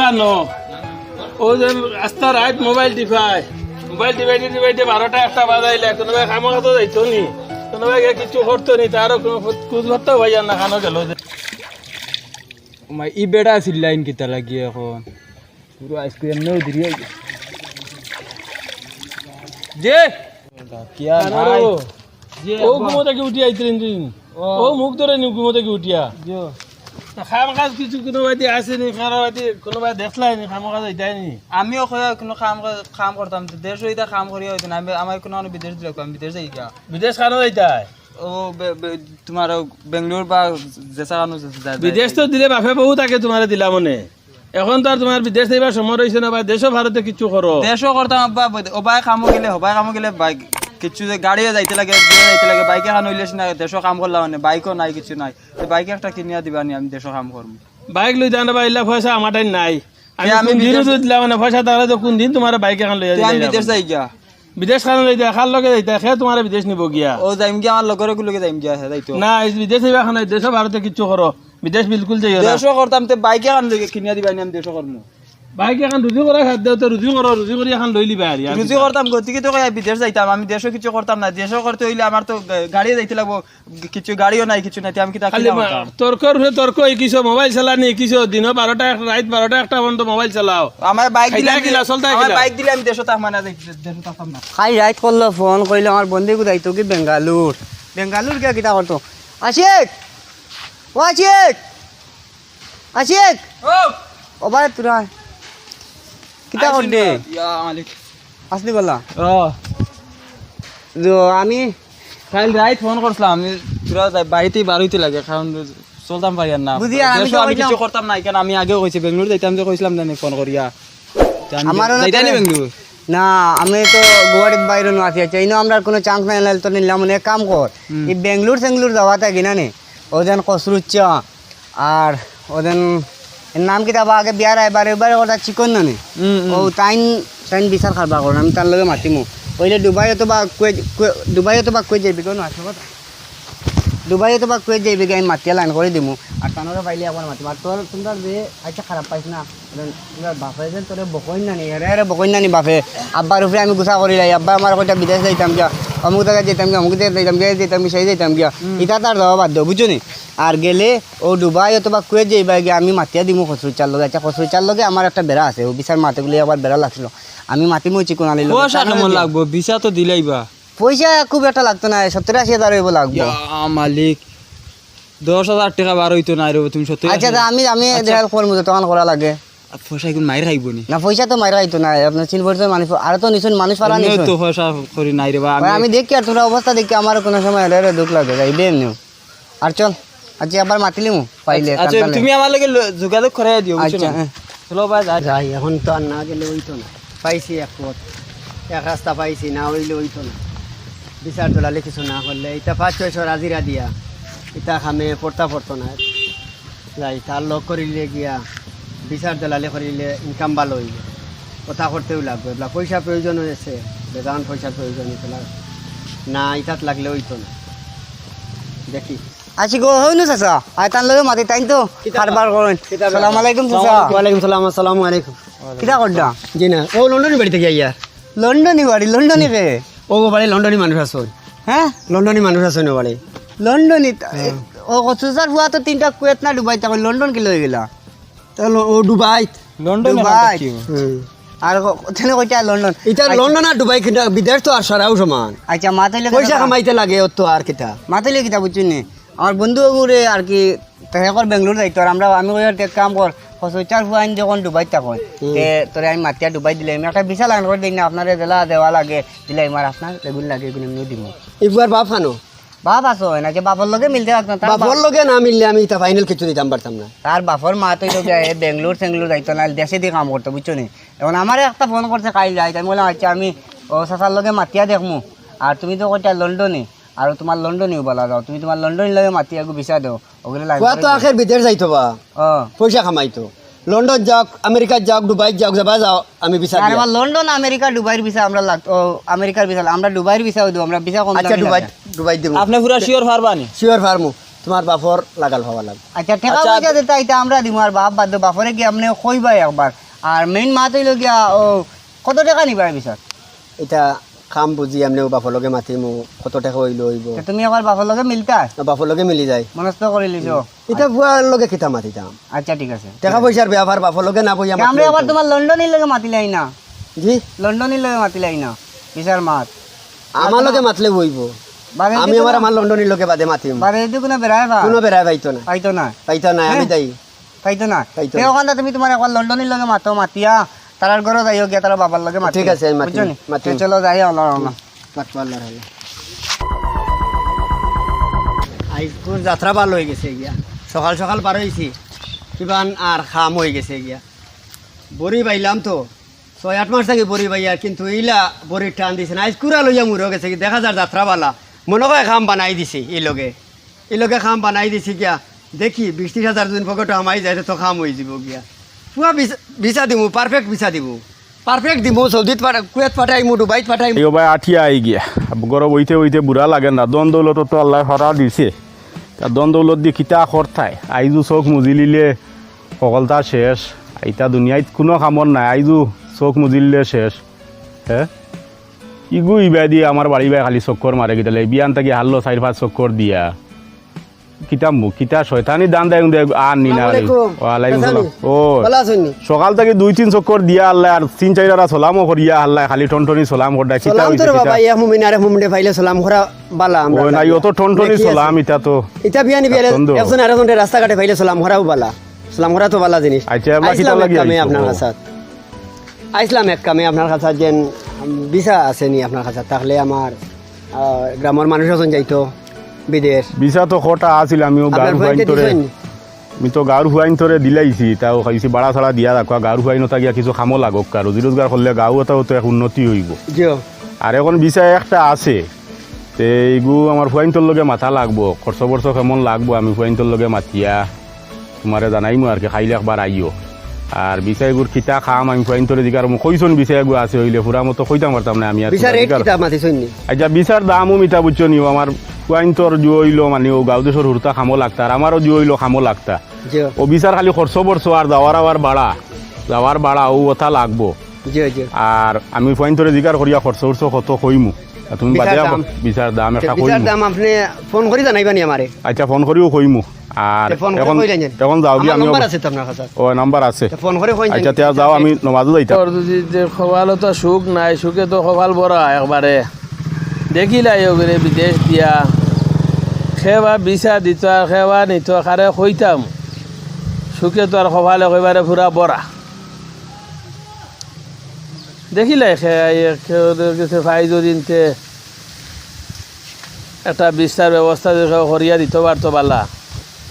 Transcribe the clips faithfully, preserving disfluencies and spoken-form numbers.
কেন? ও যে আস্তা রাইত মোবাইল টিপায়, মোবাইল টিপাইতে টিপাইতে বারোটা একটা বাজাইলে, কুনুবায় কামো কাজো যাইতো নি, কুনুবায় গিয়া কিচ্ছু করতো নি, তারও কুনু খোঁজ খবর পাইয়ার না, কানো গেল যে। ও মাই, ই বেটা চিল্লাইন কিতা লাগি এখন? পুরো আইসক্রিম নেও দিরি। যে কিয়া আরে নাই? ও। জি, ও আব্বা। ঘুমো থাকি উঠিয়া আইতরেন দিন। ও। ও মুখ ধরে নি ঘুমো থাকি উঠিয়া। জি। তা কাম কাজ কিছু কুনুবায়দি আছে নি, কুনুবায়দি, কুনুবায় দেখলায় নি, কাম কাজ অইতায় নি? আমিও কই কুনু কাম কাজ, কাম করতাম, তো দেশো ইতা কাম করিয়া অইতো না, আমি, আমার কুনু কুনু বিদেশ দিলে, আমি বিদেশ যাই গিয়া। বিদেশ কানো যাইতায়? ও বে-, বে-, তোমার ও বেঙ্গালোর বা যেসা কানো যে-, যা-, যা-, বিদেশ তো দিলে বাপে বউ থাকে তোমারে দিলা মনে। এখন তো আর তোমার বিদেশ যাইবার সময় রইছে না ভাই, দেশো ভারতে কিচ্ছু করো। দেশো করতাম আব্বা, ব-, ও ভাই কামো গেলে, ও ভাই কামো গেলে বাইক, কিচ্ছু যে গাড়িও যাইতে লাগে, দিয়ে যাইতে লাগে, বাইক এখন অইলে না, দেশো কাম করলাম মানে, বাইকও নাই, কিচ্ছু নাই। তো বাইক একটা কিনিয়া দিবা নি, আমি দেশো কাম করমু। বাইক লই যান রে ভাই, ইলা পয়সা আমার ঠাইন নাই। আমি তে আমি কোন দিন বিদেশ তো দিলাম মানে পয়সা, তাহলে তো কোন দিন তোমার বাইক এখন লইয়া তে আমি দিলাম। বিদেশ যাই গিয়া। বিদেশ কানো লই যায়, কার লগে যাইতা, কে তোমার বিদেশ নিব গিয়া? ও যাইম গিয়া, আমার লগর গুলো লগে যাইম গিয়া, হে যাইতো। না, এই বিদেশ যাইবা এখন, এই দেশো ভারতে কিচ্ছু করো, বিদেশ বিলকুল যাইও না। দেশো করতাম, তে বাইক এখন লগে কিনিয়া দিবা নি, আমি দেশো করমু। বাইক এখন রুজি করা খাদ্য, তো রুজি করো, রুজি করি এখন লই লিবা আর, আর রুজি কিতা? করতাম, গতিকে তো কইয়া বিদেশ যাইতাম, আমি দেশো কিছু করতাম না, দেশো করতে অইলে আমার তো গা-, গাড়িয়ে যাইতে লাগবো, কিছু গাড়িও নাই, কিছু নাই, তে আমি কিতা খালি কিনা মা-, করতাম? তর্কর উপরে তর্ক, এই কিছু মোবাইল চালানি, এই কিছু দিনো বারোটা, এক, রাইত বারোটা, একটা পর্যন্ত মোবাইল চালাও। আমার বাইক দিলে খাইতা আমি, কিলা, চলতা আমার কিলা? বাইক দিলে আমি দেশো থাকতাম না, দেশো থাকতাম না। খাই রাইত করলো ফোন, কইলো আমার বন্ধু কোথায় তো কি বেঙ্গালুর, বেঙ্গালুর গিয়া কিতা করতো? আশিক, ও আশিক, আশিক, ও! ও ভাই তোরা কিতা আইসুন করতে? না, ইয়া মালিক। আসলি বলা? ও। তো আমি কাল রাইত ফোন করছিলাম, আমি তোরা যাই-, বাড়িতেই বার হইতে লাগে, কারণ চলতাম পারি আর না। বুঝি, আর আমি দেশো তো আমি কইলাম কিছু করতাম না, কেন আমি আগেও কইছি, বেঙ্গালুরু যাইতাম যে কইছিলাম জানি ফোন করিয়া। তে আমি আমারও না যাইতাম নি তো বেঙ্গালুরু। না, আমি তো গুয়াহাটিত বাইরে নো আছি, আচ্ছা, ইনো আমরা কোনো চান্স নাই, নাইলে তো নিলাম, মানে এক কাম কর, হুম। এই বেঙ্গালুরু সেঙ্গালুরু যাওয়া থাকি না নি, ও যেন কসরুচ্চা, আর ওদের নাম কিতা বা আগে বিয়ার আইবার এবারে ওটা চিকন না নি? হুম, হুম। ও তাইন, তাইন বিচার কারবার করেন, আমি তার লগে মাতিমু। কইলে দুবাই অথবা কুয়েত, কুয়ে-, দুবাই অথবা কুয়েত যাইবি, কোনো আছে কথা? দুবাই অথবা কুয়েত যাইবি, আমি মাতিয়া লাইন করি দিমু। আর তানরে পাইলে একবার মাতিমু। আর তোর, তোমরা যে, আচ্ছা, খারাপ পাইস না। তোমরা বাপে যে তোরে বকইন না নি, এরে এরে বকইন না নি বাপে। আব্বার উপরে আমি গুসা করি লাই, আব্বা আমার কইতা বিদেশ যাইতাম গিয়া, অমুক জায়গায় যাইতাম গিয়া, অমুক জায়গায় যাইতাম গিয়া, যাইতাম গিয়া, সেই যাইতাম গিয়া। হুম। ইতা তার যাওয়া বাদ দেও, বুঝছো নি? আর গেলে ও দুবাই অথবা কুয়েত যাইবা গিয়া, আমি মাতিয়া দিমু খসরু চার লগে। আচ্ছা, খসরু চার লগে আমার একটা বেড়া আছে, ও বিচার মাতে বলে আবার বেড়া লাগছিল। আমি মাতিমু চিকন আলীর লগে। পয়সা তার কেমন লগে লাগবো? ভিসা তো দিলাইবা। পয়সা খুব একটা লাগতো না, সত্তর আশি হাজার হইব লাগবো। ইয়া মালিক, দশ হাজার টাকা বার হইতো না রে, তুমি সত্তর আশি আচ্ছা, তা আমি, আমি আচ্ছা। হেল্প করবো, যতক্ষণ করা লাগে। আর পয়সা এখন মাইর খাইবো নি? না, পয়সা তো মাইর খাইতো না, আপনার চিন পরিচয় মানুষ, আর তো নিছুন মানুষ পারা এমনিও নিছুন। তো পয়সা করি নাই রে বা, ভাই, আমি আমি দেখি আর তোমরা অবস্থা দেখি আমার কোনো সময় এরে এরে দুঃখ লাগে, যাই বে এমনিও। আর চল, আচ্ছা, আবার মাতিলিমু, পাইলে আচ্ছা, আচ্ছা, কালকালে। তুমি আমার লগে ল-, যোগাযোগ করাই দিও, বুঝছো আচ্ছা, না? হ্যাঁ। চলো ভাই, যাই। যাই, এখন তো আর না গেলে হইতো না। পাইছি এক পথ, এক রাস্তা পাইছি, না হইলে হইতো না। বিচার দলালি কিছু না করলে, এটা পাঁচ ছয়শো হাজিরা দিয়া, এটা খামে পড়তা পড়তো না। যাই, তার লগ করিলে গিয়া, বিচার দালালি করিলে ইনকাম ভালো হইবে। কথা করতেও লাগবে, এবলা পয়সা প্রয়োজন হয়েছে, বেজান পয়সার প্রয়োজন হয়েছে না, না, ইটাত লাগলে হইতো না। দেখি। আছি গো, হইনু চাচা, আয় তার লগে মাতি তাইন তো কিতা কারবার বা? করেন। কিতা বা? সালাম আলাইকুম চাচা। ওয়ালাইকুম সালাম, আসসালামু আলাইকুম। কিতা করডা? জি না, ও লন্ডনী বাড়ি থাকি আইয়া। লন্ডনী বাড়ি, লন্ডনী কে? ও বাড়ি লন্ডনী মানুষ আছে। হ্যাঁ? লন্ডনী মানুষ আছে না বাড়ি। লন্ডনী তা-, হ্যাঁ। ও কত চাচার ফুয়া তো তিনটা কুয়েত না দুবাই, তখন লন্ডন কি লই গেলা? তা ল-, ও দুবাই। লন্ডনে দুবাই। কাম করছি। হুম। আর ক-, তেনে কইটা লন্ডন। ইটা আচ্ছা। লন্ডন আর দুবাই কিন্তু বিদেশ তো আর সারাও সমান। আচ্ছা, মাতইলে পয়সা কিতা? কামাইতে লাগে অত আর কিতা। মাতইলে কিতা বুঝছইন নি? আমার বন্ধু ওগুরে আর কি, তে হে কর বেঙ্গালুরু যাইতো, আর আমরা, আমি কই আর এক কাম কর, খসরু চাচার ফুয়াইন যখন দুবাই থাকইন, হুম। তে তোরে আমি মাতিয়া দুবাই দিলে, আমি একটা ভিসা লাইন করি দেই না, আপনারে যেলা দেওয়া লাগে, দিলে আমার আপনার যেগুন লাগে, এগুন এমনিও দিমু। ইগুয়ার বাপ হানো? বাপ আছে না, যে বাপর লগে মিলতে পারতো না, তার বাপর বাপ লগে না মিললে আমি ইতা ফাইনাল কিছু দিতাম পারতাম না। তার বাপর মা তো এই লগে, এ বেঙ্গালুরু সেঙ্গালুরু যাইতো না, দেশে দি কাম করতো, বুঝছো নি? এখন আমারে একটা ফোন করছে কাইল রাইত, আমি কইলাম, "আচ্ছা, আমি ও চাচার লগে মাতিয়া দেখমু, আর তুমি তো কইতা লন্ডনে, আর তোমার লন্ডনেও বলা যাও, তুমি তোমার লন্ডনের লগে মাতিয়া একটু ভিসা দেও।" ওগুলো লাগবে ফুয়া তো না। আখের বিদেশ যাইতো বা। ও। পয়সা কামাইতো। লন্ডন যাউক, আমেরিকা যাউক, দুবাই যাউক, যাবা যাও, আমি ভিসা আরে দিয়া। বা লন্ডন, আমেরিকা, দুবাইর ভিসা আমরা লাগ-, ও, আমেরিকার ভিসা, আমরা দুবাইর ভিসা দিব, আমরা ভিসা কম আচ্ছা, দামি দুবাই, লাগে। দুবাই দিব। আপনি পুরা শিওর পারবা নি? শিওর পারমু। তুমার বাপর লাগাল পাওয়া লাগবো। আচ্ছা, টেকা আচ্ছা, পয়সা দিতা ইতা আমরা দিমু, আর বাপ বাদ দেও, বাপরে গিয়া আপনে কইবা একবার। আর মেইন মাত অইলো গিয়া, ও, কত টেকা নিবা এই বিচার? ইটা কাম বুঝি, এমনেউ বাপর লগে মাতিমু, কত টেকা অইলো অইবো। তে তুমি একবার বাপর লগে মিলতা? না, বাপর লগে মিলি যাই। মনস্থ করি লিছো? ইটা ফুয়ার লগে কিতা মাতিতাম? আচ্ছা, ঠিক আছে। টেকা পয়সার ব্যাপার, বাপর লগে না বইয়া তে আমরা মাতলে একবার অইতো। তুমার লন্ডনীর লগে মাতিলাই না। জি, লন্ডনীর লগে মাতিলাই না। বিচার মাত। আমার লগে মাতলে অইবো। বাদে আমি যদি আমার, কোনো- আমার লন্ডনীর লগে বাদে মাতিম। বাদে যদি কোনো বেড়ায় বা? কোনো বেড়ায় পাইতো না। পাইতো না। পাইতো না, আমি হ্যাঁ। যাই। পাইতো না। পাইতো তে না। ওখানটা তুমি তুমার একবার লন্ডনীর লগে মাতো, মাতিয়া তারার ঘরো যাইও গিয়া, তারা বাবার লগে মাতিও। ঠিক আছে, আমি মাতিম, বুঝছো নি? মাতিম। তে চলো যাই, আমরা রওনা। মাতবো আল্লাহর হালে। আইজকুর যাত্রা ভালা অই গেছে গিয়া। সকাল সকাল বার অইছি। কিবান আর কাম অই গেছে গিয়া। বড়ি বাইলাম তো। ছয় আট মাস থাকি বড়ি বাইয়ার, কিন্তু ইলা বড়ির টান দিছে না। আইজ কুড়া লইয়া মুড়ো গেছে কি, দেখা যার যাত্রা ভালা। মনো কয় কাম বানাই দিছে ই লগে। ই লগে কাম বানাই দিছে গিয়া। দেখি, বিশ ত্রিশ হাজার দিন পকেটো হামাই যায়, তো কাম অই যিবো গিয়া। পুয়া ভিসা, ভিসা দিমু, perfect ভিসা দিমু। Perfect দিমু, সৌদিত পাঠা-, কুয়েত পাঠাইমু, দুবাইত পাঠাইমু। ইয়ো ভাই আটিয়া আই গিয়া। গরব অইতে অইতে বুড়া লাগে না। ধন দৌলত তো আল্লায় হরা দিছে। তা ধন দৌলত দি কিতা করতায়? আইজু চোখ মুজিলিলে হকলতা শেষ। ইতা দুনিয়াত কুনু কামর নাই। আইজু চোখ মুজিলিলে শেষ। হে? ইগু ইবাদি আমার বাড়ি বায় খালি চক্কর মারে কিতালে। বিয়ান থাকি হারলো চাইর পাঁচ চক্কর দিয়া। কিতা মুখ, কিতা শয়তানি দান দেয় উন্দে আর নি না। আসসালামু আলাইকুম। ওয়ালাইকুম আসসালাম। ও, ভালা আছইন নি? সকাল থাকি দুই তিন চক্কর দিয়া হারলায়, আর তিন চাইর আরা সালামও করিয়া হারলায়, খালি টনটনি সালাম করডা। কিতা সালাম তো অইছে রে কিতা? বাবা, এক মুমিন আরেক মুমিনরে পাইলে সালাম করা ভালা আমরা ও, নাই, লাগে। অত টনটনি দেখি আছে। সালাম, ইতা তো ইতা বিয়ানি বিয়ালে একজন আরেকজনরে রাস্তাঘাটে পাইলে সালাম করাও ভালা। সালাম করা তো ভালা জিনিস। আচ্ছা, এবার কিতা আইছলাম এক লাগি কামে আইছো? আপনার কাছে। আইছলাম এক কামে আপনার কাছে, যেন ভিসা আছে নি আপনার কাছে? তাইলে আমার, আহ, গ্রামর মানুষ আছইন যাইতো বিদেশ। ভিসা তো কটা আছিল, আমিও আপনার গাঁওর ফুয়াইনতে ফুয়াইন্তরে, দিছইন নি? আমি তো গাঁওর ফুয়াইন্তরে দিলাইছি, তাও কইছি বাড়া ছাড়া দিয়া রাখবা, গাঁওর ফুয়াইন ওতা গিয়া কিছু কামো লাগউক্কা, রুজি রোজগার করলে গাঁও ওতাও তো এক উন্নতি অইবো। জিও। আর এখন ভিসা একটা আছে, তে ইগু আমার ফুয়াইন্তর লগে মাতা লাগবো, খরচ বরচ কেমন লাগবো, আমি ফুয়াইন্তর লগে মাতিয়া তুমারে জানাইমু আর কি, কাইল একবার আইও। আর ভিসা ইগুর কিতা কাম আমি ফুয়াইন্তরে জিকার, মু কইছইন ভিসা ইগু আছে অইলে, পুরা মতো কইতাম পারতাম না আমি আর ভিসা তুমারে রেট জিকার। কিতা মাতিছইন নি? আচ্ছা, ভিসার দামও মিতা বুঝছো নি, ও আমার ফুয়াইন্তর জুয়ো অইলো, মানে ও গাঁও দেশর হুরুতা কামো লাগতা, আর আমারও জুয়ো অইলো কামো লাগতা। জি। ও ভিসার খালি খরচ বরচ আর যাওয়ার আওয়ার ভাড়া, যাওয়ার ভাড়া ও ওতা লাগবো। জি, জি। আর আমি ফুয়াইন্তরে জিকার করিয়া খরচ বরচ কত কইমু। আর তুমি ভিসার বাদে দাম। ভিসার দাম একটা ভিসার কইমু। দাম আপনে ফোন করি জানাইবা নি আমারে? আচ্ছা, ফোন করিও কইমু। আর তে ফোন করে এখন, কইলেন যেন। এখন যাও গিয়া আমার আমি নাম্বার অব- আছে তো আপনার কাছে? ও, নাম্বার আছে। তে ফোন করে কইলেন আচ্ছা, যেন। তে যাও, আমি নমাজও যাইতাম। তোর যদি যে কপালো তো সুখ নাই, সুখে তো কপাল ভরা একবারে। দেখিলাই ওগুরে বিদেশ দিয়া। খেবা ভিসা দিত আর খেবা নিত, কারে কইতাম। সুখে তো আর কপালে কইবারে পুরা ভরা। দেখিলাই খে-, খে-, গেছে ফাইজ দিনতে একটা ভিসার ব্যবস্থা যদি কেউ করিয়া দিত পারতো ভালা।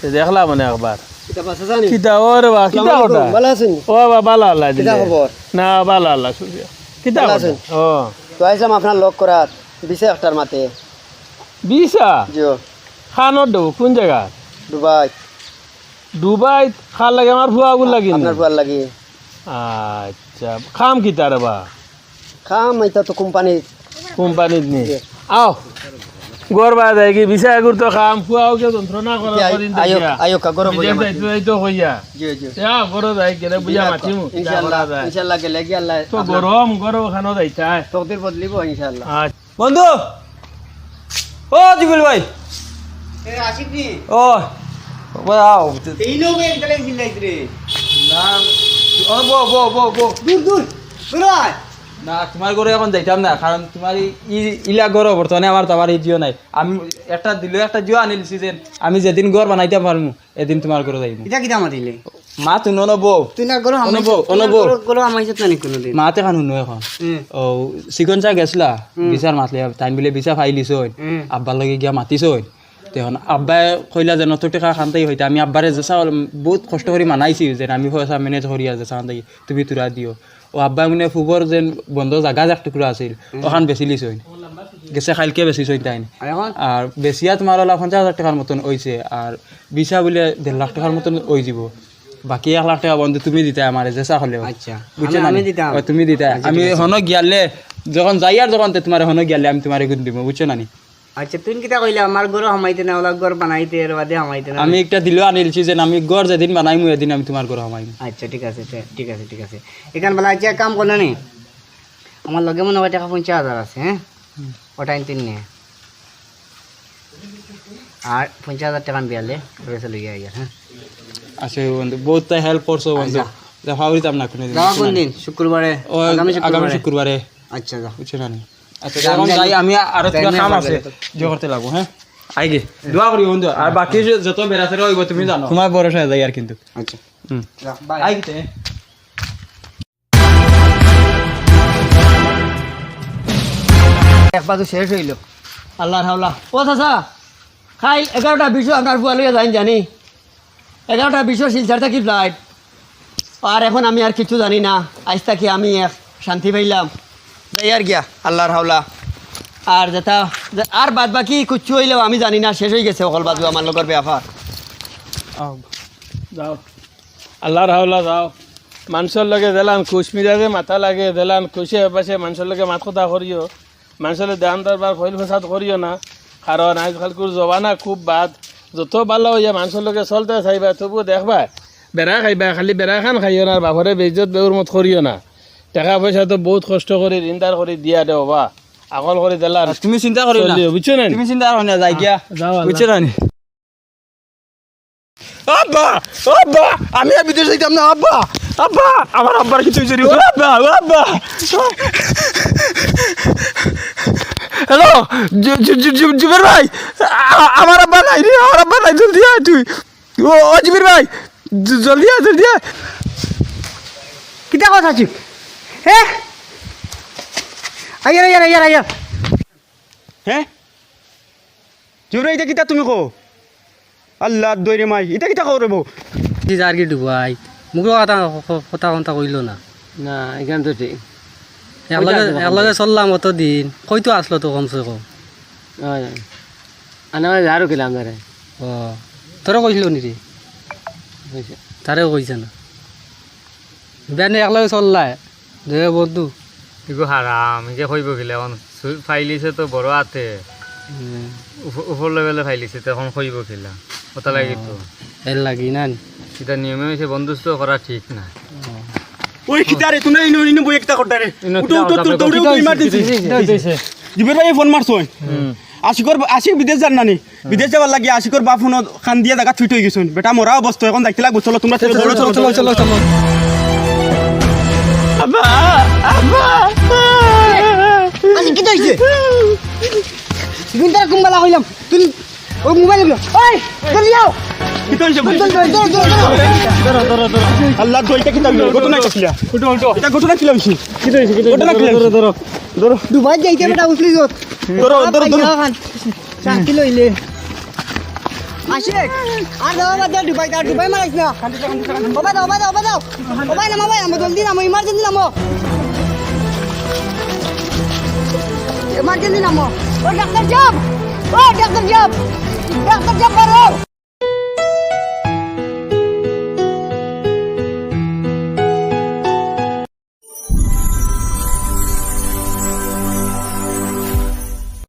তে দেখলাম মানে একবার। কিতা বাসা জানি? কিতা ও রে বা, কিতা আসসালামু আলাইকুম, কথা? ভালা আছইন? ও বা, ভালা আল্লাহ দিলে। কিতা খবর? না, ভালা আল্লাহ, শুকরিয়া। কিতা ভালা কথা? আছইন? ও। তো আইছলাম আপনার লগ করাত, ভিসা একটার মাতে। ভিসা? জি। খানোর দেবো, কোন জায়গা? দুবাই। দুবাই, কার লাগি? আমার ফুয়াগুর লাগি নি? আপনার ফুয়ার লাগি। আচ্ছা, কাম কিতা রে বা? কাম ইতা তো কোম্পানিত। কোম্পানিত নি? জি। আও। ঘর বায় যাই কি, ভিসা এগুর তো কাম, ফুয়াও কে যন্ত্রণা করা ইয়া, করিন আয়ো, দেখিয়া। আয়ো কা, ঘরো বিদেশ বইয়া যাইতো, মাতিমু। যাইতো কইয়া। জি, জি। ইয়া, ঘরো যাই গেলে বুঝা ইনশাআল্লাহ, মাতিমু, কিতা ইনশাআল্লাহ, করা যায়। ইনশাআল্লাহ, গেলে কি আল্লাহ, তো আপনার গরম, ঘরো খানো যাইতায়। তকদির বদলিবো, ইনশাআল্লাহ। আচ্ছা। বন্ধু! ও জিবুল ভাই! এ, আশিক নি? ও, ও, আও। এই লোক একদলে চিল্লাইছ রে। না, ও, বো, বো, বো, বো। দূর, দূর, দূর আয়। না, তুমার ঘরো এখন যাইতাম না, কারণ তুমার ই, ই, ইলা ঘরো বর্তমানে আমার তো আবার ই জিও নাই। আমি একটা দিলো, একটা জিও আনিলছি যে আমি যেদিন ঘর বানাইতাম পারমু, এদিন তুমার ঘরো যাইমু। ইটা কিতা মাতিলে? মা, তুই নন বউ। তুই না ঘরো অন বউ, হামাইছত, অন তুই না বউ। ঘরো, ঘরো হামাইছত না নি কোনোদিন? মা তে খান হুনো এখন। হুম। ও, চিকন চা গেছলা, হুম। ভিসার মাতলে, তাইন বুলে ভিসা পাইলিছইন। হুম। আব্বার লগে গিয়া মাতিছইন। তখন আব্বায় কইলা যে, "নত টেকা খানতাই হইতা।" আমি আব্বারে যেসা বউত কষ্ট করি মানাইছি যে, "আমি পয়সা manage করিয়া যেসা খানতাই, তুমি তুরা দিও।" ও আব্বায় মানে ফুবর যেন বন্ধ জাগা এক টুকরা আছিল, হুম। ওখান বেচিলিছইন। গেছে কাইলকে বেচিছইন তাইন। আর এখন? আর বেচিয়া তুমার ওলা পঞ্চাশ হাজার টেকার মতন অইছে। আর ভিসা বুলে দেড় লাখ টেকার মতন অই যিবো। বাকি এক লাখ টেকা বন্ধু তুমি দিতায় আমারে, যেসা করলেও। আচ্ছা। বুঝছো আমি, না আমি নি? দিতাম। ও, তুমি দিতায়। আচ্ছা, আমি ঠিক আছে। হনো গিয়ালে, যখন যাই আর যখন তে তুমারে হনো গিয়ালে আমি তুমারে গুণ দিমু, বুঝছো না নি? আচ্ছা, তুই কিতা কইলে আমার ঘরো হামাইতে না, ওলা ঘর বানাইতে, এর বাদে হামাইতে না? আমি একটা দিলো আনিলছি যে আমি ঘর যেদিন বানাইমু, এদিন আমি তুমার ঘরো হামাইমু। আচ্ছা, ঠিক আছে, ঠিক, ঠিক আছে, ঠিক আছে। এখান বেলা আচ্ছা, এক কাম করো নি, আমার লগে মনে হয় টেকা পঞ্চাশ হাজার আছে, হ্যাঁ? হুম। ওটা আনতে নিয়ে। আর পঞ্চাশ হাজার টেকা আমি বিয়ালে, পয়সা লইয়া আইয়ার, হ্যাঁ? আচ্ছা বন্ধু, বহুত তাই help করছো বন্ধু। আচ্ছা। যা, ফাউরিতাম না কোনোদিন, যাওয়া বুঝছো কোন না? দিন? শুক্রবারে? ও, আগামী আগামী শুক্রবারে। শুক্রবারে। আচ্ছা, যাও। বুঝছো না নি? আচ্ছা, যাও, এখন আমি যাই, যাই। আমি আরো যাই, একটা আমি কাম আবার আছে, যাই। ইয়ে করতে লাগবো, হ্যাঁ? আইগে, দোয়া করি বন্ধু। আর বাকি যে যত বেড়াছেড়া অইবো তুমি জানো। তুমার ভরসায় যাই আর কিন্তু। আচ্ছা। হুম। যাও, bye। আই গেছে। এক বাজু শেষ অইলো। আল্লার হাওলা। ও চাচা, কাইল এগারোটা বিশো আপনার ফুয়া লইয়া যাইন জানি। এগারোটা বিশো শিলচর থাকি flight। আর এখন আমি আর কিচ্ছু জানি না। আইজ থাকি আমি এক শান্তি পাইলাম। যাইয়ার গিয়া, আল্লার হাওলা। আর যেটা, আর বাদ বাকি কিচ্ছু অইলেও আমি জানি না, শেষ অইগেছে অকল বাজু আমার লগর ব্যাপার। আও, যাও। আল্লার হাওলা যাও। মানষর লগে যেলান খুশ মিজাজে মাতা লাগে, যেলান খুশি অভ্যাসে মানষর লগে মাত কথা করিও, মানষর লগে দান দরবার ফইল ফসাদ করিও না। কারণ আইজকালকুর জমানা খুব বাদ। যত ভালা অইয়া মানষর লগে চলতে চাইবা, তবু দেখবা, বেড়া খাইবা, খালি বেড়া খান খাইও না, আর বাপরে বেইজ্জত বেহুরমত করিও না। টেকা পয়সা তো বউত কষ্ট করি, ঋণদার করি দিয়া দেও বা, আকল করি দিলাম। আর তুমি চিন্তা করিও না। চলিও, বুঝছো না নি? তুমি চিন্তা করো না, যাই গিয়া। যাও, আল্লাহ। বুঝছো না নি? আব্বা, আব্বা, আমি আর বিদেশ যাইতাম না, আব্বা, আব্বা, আমার আব্বার কিতা অইছে রে? ও আব্বা, ও আব্বা। হ্যালো, জু-, জু-, জু-, জু-, জুবের ভাই, আ-, আমার আব্বা নাই রে, আমার আব্বা নাই, জলদি আয় তুই। ও, ও জুবের ভাই, জ-, জলদি আয়, জলদি আয়। কিতা কথা চুপ? হে? আইয়ার, আইয়ার, আইয়ার, আইয়ার। হে? জুবের ভাই, ইটা কিতা তুমি কও? আল্লার দোয়াই রে মাই, ইটা কিতা কও রে বউ? কি যার কি ডুবাই? মুখো কথা, কথা, কথা কইলো না। না, ইখান তো ঠিক। একলগে, একলগে চললাম অতদিন, কই তো আসলো তো কমসে কম। অয়, অয়। আনা মানে যারও গেলাম তারে। ও, তোরে কইছিল নি রে? কইছে। তারেও কইছে না। বেনে একলগে চললায়, দে বন্ধু। ইগু হারাম, ইগে কইবো কিলা অখন? সু-, ফাইলিছে তো বড় আতে। হুম। উপ-, উপর লেভেলে ফাইলিছে, তো অখন কইবো কিলা? কথা লাগি তো। এর লাগি না নি? ইটা নিয়মে অইছে, বন্ধুত্ব করা ঠিক না। ওই কিতা রে, তুমি ইনো, ইনো বই একটা করতা রে। ইনো উঠো, উঠো, কিতা উঠো, কথা উঠো, উঠো, কইছে? Emergency। কিতা অইছে? জুবের ভাই ফোন মারছইন। হুম। আশিকর, আশিক বিদেশ যার নানি? বিদেশ যাওয়ার লাগি আশিকর বাপ হুনো কান দিয়া জাগাত fit অইগেছইন। বেটা মরা অবস্থা, অখন যাইতে লাগবো। চলো, তুমরা চলো, চলো, চলো, চলো, চলো। আব্বা, আব্বা। আশিক, কিতা অইছে? তুমি তার কুম্বালা কইলাম। তুমি ও মোবাইল গুলো। ওই, জলদি আও। কিতা অইছে? জলদি, জলদি, জলদি, জলদি। ধরো, ধরো, ধরো। আল্লার দোয়াই, ইটা কিতা অইলো? ঘটনা কিতা? উঠো, উঠো। ইটা ঘটনা কিলা অইছে? কিতা অইছে? কিতা অইছে? ঘটনা কিলা অইছে? ধরো, ধরো, ধরো। দুবাই যাইতে বেটা উঠলি যত। ধরো, ধরো, ধরো। শান্তি লইলে। আশিক, আর যাওয়া বাদ দে দুবাই, আর দুবাই মারাইস না। ওবা দাও, ওবা দাও, ওবা দাও। ওবা নামো, ওবা নামো, জলদি নামো, emergency নামো। Emergency নামো। ও ডাক্তার সাব, ও ডাক্তার সাব, ডাক্তার সাব, বারো।